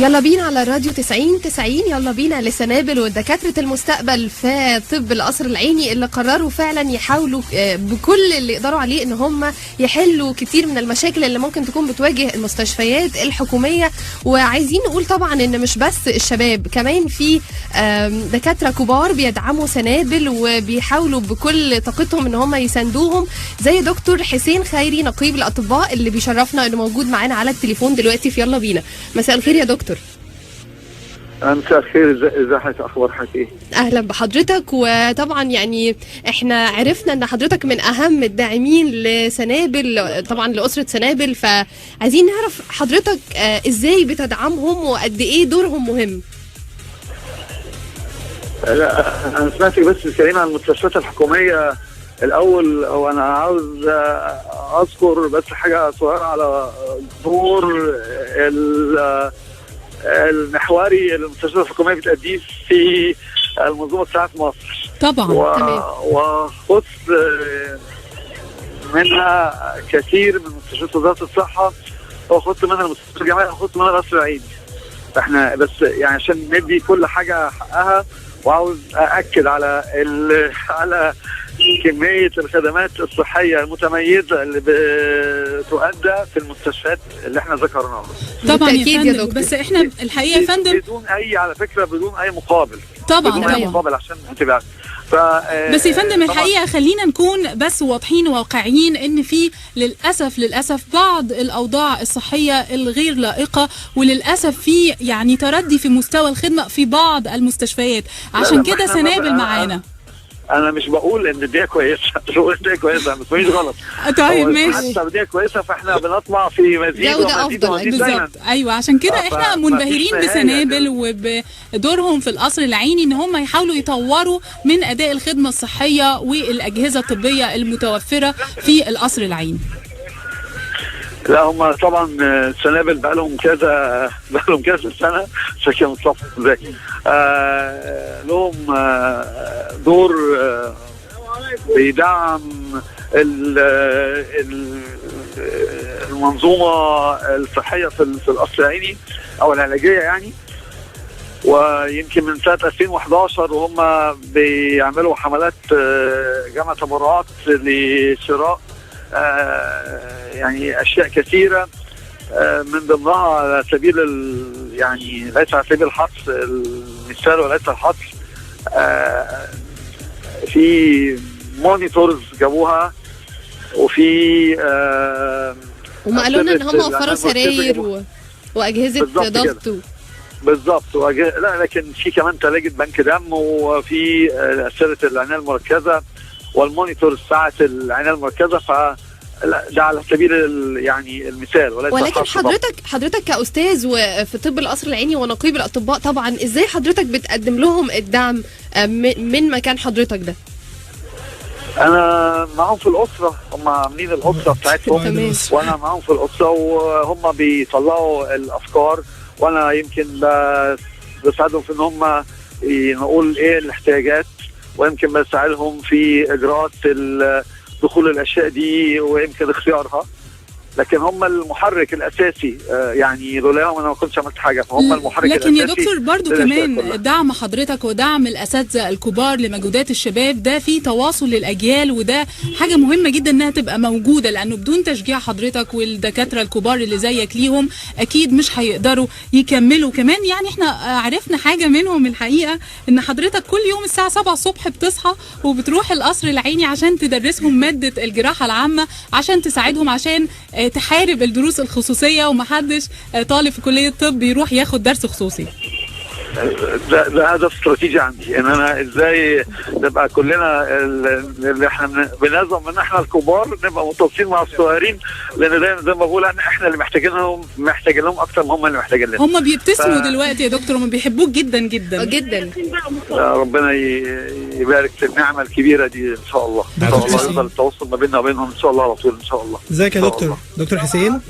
يلا بينا على الراديو 90 90. يلا بينا لسنابل ودكاترة المستقبل في طب القصر العيني اللي قرروا فعلا يحاولوا بكل اللي يقدروا عليه ان هم يحلوا كتير من المشاكل اللي ممكن تكون بتواجه المستشفيات الحكومية. وعايزين نقول طبعا ان مش بس الشباب، كمان في دكاترة كبار بيدعموا سنابل وبيحاولوا بكل طاقتهم ان هم يساندوهم، زي دكتور حسين خيري نقيب الاطباء اللي بيشرفنا انه موجود معانا على التليفون دلوقتي في يلا بينا. مساء الخير يا دكتور. مساء الخير، ازي حضرتك، اخبار حضرتك ايه؟ اهلا بحضرتك. وطبعا يعني احنا عرفنا ان حضرتك من اهم الداعمين لسنابل، طبعا لاسرة سنابل، فعايزين نعرف حضرتك ازاي بتدعمهم وقد ايه دورهم مهم. لا انا سمعتك بس بتتكلمي عن المستشفيات الحكومية الاول، وانا عاوز اذكر بس حاجة صغيرة على دور المحوري اللي المستشفيات الحكومية بتأديه في المنظومة الصحية في مصر. طبعا وخص منها كثير من مستشفيات وزارة الصحة، وخص منها المستشفى الجامعي، وخص منها القصر العيني. احنا بس يعني عشان ندي كل حاجة حقها، وعاوز ااكد على على كمية الخدمات الصحية المتميزة اللي بتؤدى في المستشفيات اللي احنا ذكرناها. طبعا يا فندم، بس احنا الحقيقة يا فندم بدون اي، على فكرة بدون اي مقابل. طبعا بدون اي مقابل عشان تبقى بس يا فندم الحقيقة خلينا نكون بس واضحين وواقعيين ان في للاسف بعض الاوضاع الصحية الغير لائقة، وللاسف في يعني تردي في مستوى الخدمة في بعض المستشفيات، عشان كده سنابل معانا. انا مش بقول ان الدنيا كويسة، مش بقول الدنيا كويسة، ما تفهميش غلط. طيب ماشي، حتى الدنيا كويسة فاحنا بنطمع في مزيد ومزيد ومزيد بالظبط. ايوه عشان كده احنا منبهرين بسنابل وبدورهم في القصر العيني، ان هم يحاولوا يطوروا من اداء الخدمة الصحية والاجهزة الطبية المتوفرة في القصر العيني. لا هم طبعا سنابل بقى لهم كذا سنة، شكل مصطفى ازاي لهم دور بيدعم المنظومة الصحية في القصر العيني او العلاجية يعني. ويمكن من سنة 2011 وهم بيعملوا حملات جمع تبرعات لشراء يعني اشياء كثيرة، من ضمنها على سبيل يعني ليس على سبيل الحصر، المثال وليس الحصر، في monitors جابوها، وفي وما قالوا لنا ان هم وفروا سراير واجهزة ضغط بالظبط لا لكن في كمان ثلاجه بنك دم، وفي اسره العناية المركزة وال monitor ساعة العناية المركزة. ف ده على سبيل يعني المثال وليس. ولكن حضرتك كأستاذ وفي طب القصر العيني ونقيب الأطباء، طبعا ازاي حضرتك بتقدم لهم الدعم من مكان حضرتك ده؟ انا معاهم في الأسرة، هم عاملين الأسرة بتاعتهم وانا معاهم في الأسرة، وهم بيطلعوا الأفكار، وانا يمكن بساعدهم في ان هم نقول ايه الاحتياجات، ويمكن بساعدهم في اجراءات دخول الاشياء دي ويمكن اختيارها، لكن هم المحرك الاساسي. يعني لولاهم انا ما كنتش عملت حاجة، فهم المحرك لكن الاساسي. يا دكتور برضو كمان دعم حضرتك ودعم الاساتذة الكبار لمجهودات الشباب ده في تواصل للاجيال، وده حاجة مهمة جدا انها تبقى موجودة، لانه بدون تشجيع حضرتك والدكاتره الكبار اللي زيك ليهم اكيد مش هيقدروا يكملوا. كمان يعني احنا عرفنا حاجة منهم الحقيقة، ان حضرتك كل يوم الساعة 7 الصبح بتصحى وبتروح القصر العيني عشان تدرسهم مادة الجراحة العامة، عشان تساعدهم، عشان تحارب الدروس الخصوصية، ومحدش طالب في كلية الطب يروح ياخد درس خصوصي. ده هدف استراتيجي عندي، ان انا ازاي نبقى كلنا اللي احنا بنزعم ان احنا الكبار نبقى متواصلين مع الصغيرين، لان دايما زي ما بقول احنا اللي محتاجين لهم اكتر ما هم اللي محتاجين لنا. هم بيبتسموا دلوقتي يا دكتور، هم بيحبوك جدا جدا جدا. ربنا يبارك في النعمة الكبيرة دي ان شاء الله. ان شاء الله يفضل التواصل ما بيننا وبينهم ان شاء الله على طول ان شاء الله. ازيك يا دكتور؟ دكتور حسين؟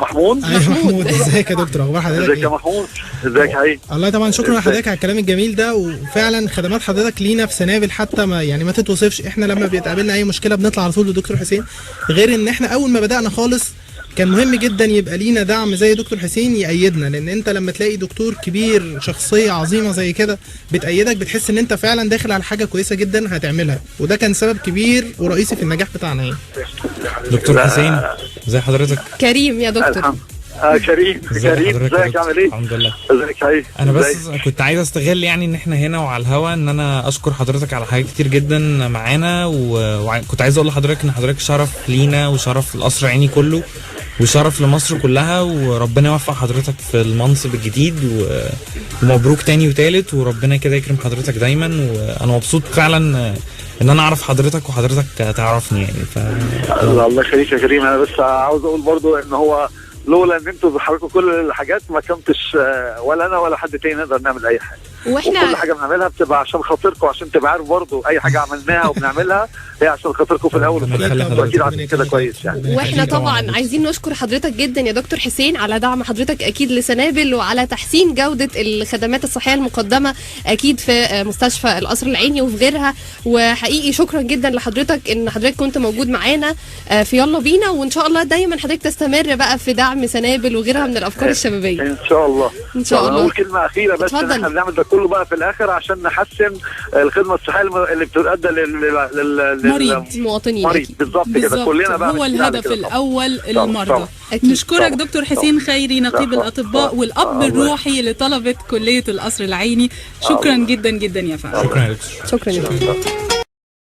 محمود. ايوه محمود، ازيك يا دكتور، اخبار حضرتك؟ ازيك يا محمود، ازيك يا حبيبي؟ الله طبعا شكرا لحضرتك على الكلام الجميل ده، وفعلا خدمات حضرتك لينا في سنابل حتى ما يعني ما تتوصفش. احنا لما بيتقابلنا اي مشكلة بنطلع على طول لدكتور حسين، غير ان احنا اول ما بدانا خالص كان مهم جدا يبقى لينا دعم زي دكتور حسين يأيدنا، لان انت لما تلاقي دكتور كبير شخصية عظيمة زي كده بتأيدك، بتحس ان انت فعلا داخل على حاجة كويسة جدا هتعملها، وده كان سبب كبير ورئيسي في النجاح بتاعنا يعني. دكتور حسين، ازي حضرتك؟ كريم يا دكتور. كريم، كريم، ازيك؟ عامل ايه؟ الحمد لله. ازيك؟ ايه؟ انا بس كنت عايز استغل يعني ان احنا هنا وعلى الهوا ان انا اشكر حضرتك على حاجات كتير جدا معانا، وكنت عايز اقول لحضرتك ان حضرتك شرف لينا وشرف القصر العيني كله وشرف لمصر كلها، وربنا يوفق حضرتك في المنصب الجديد، ومبروك تاني وتالت، وربنا كده يكرم حضرتك دايما. وانا مبسوط فعلا ان انا اعرف حضرتك وحضرتك تعرفني يعني. الله يخليك يا كريم. انا بس عاوز اقول برضو ان هو لولا ان انتوا بتحركوا كل الحاجات ما كنتش ولا انا ولا حد تاني نقدر نعمل اي حاجة. واحنا وكل حاجة بنعملها بتبقى عشان خاطركم، عشان تبقى عارف برضه اي حاجة عملناها وبنعملها هي عشان خاطركم في الاول وفي الاخر، اكيد عارفين كده كويس يعني. واحنا طبعا عايزين نشكر حضرتك جدا يا دكتور حسين على دعم حضرتك اكيد لسنابل وعلى تحسين جوده الخدمات الصحية المقدمة اكيد في مستشفى القصر العيني وفي غيرها. وحقيقي شكرا جدا لحضرتك ان حضرتك كنت موجود معانا في يلا بينا، وان شاء الله دايما حضرتك تستمر بقى في دعم سنابل وغيرها من الافكار الشبابية ان شاء الله. ان شاء الله. اقول كلمة اخيرة بس، ان احنا بنعمل ده كله بقى في الاخر عشان نحسن الخدمة الصحية اللي بتؤدى للمواطنين. بالظبط كده، كلنا بقى هو الهدف الاول المرضى. نشكرك دكتور حسين خيري، نقيب الاطباء والاب الروحي لطلبه كليه القصر العيني. شكرا جدا جدا يا فندم. شكرا يا دكتور. شكرا يا دكتور.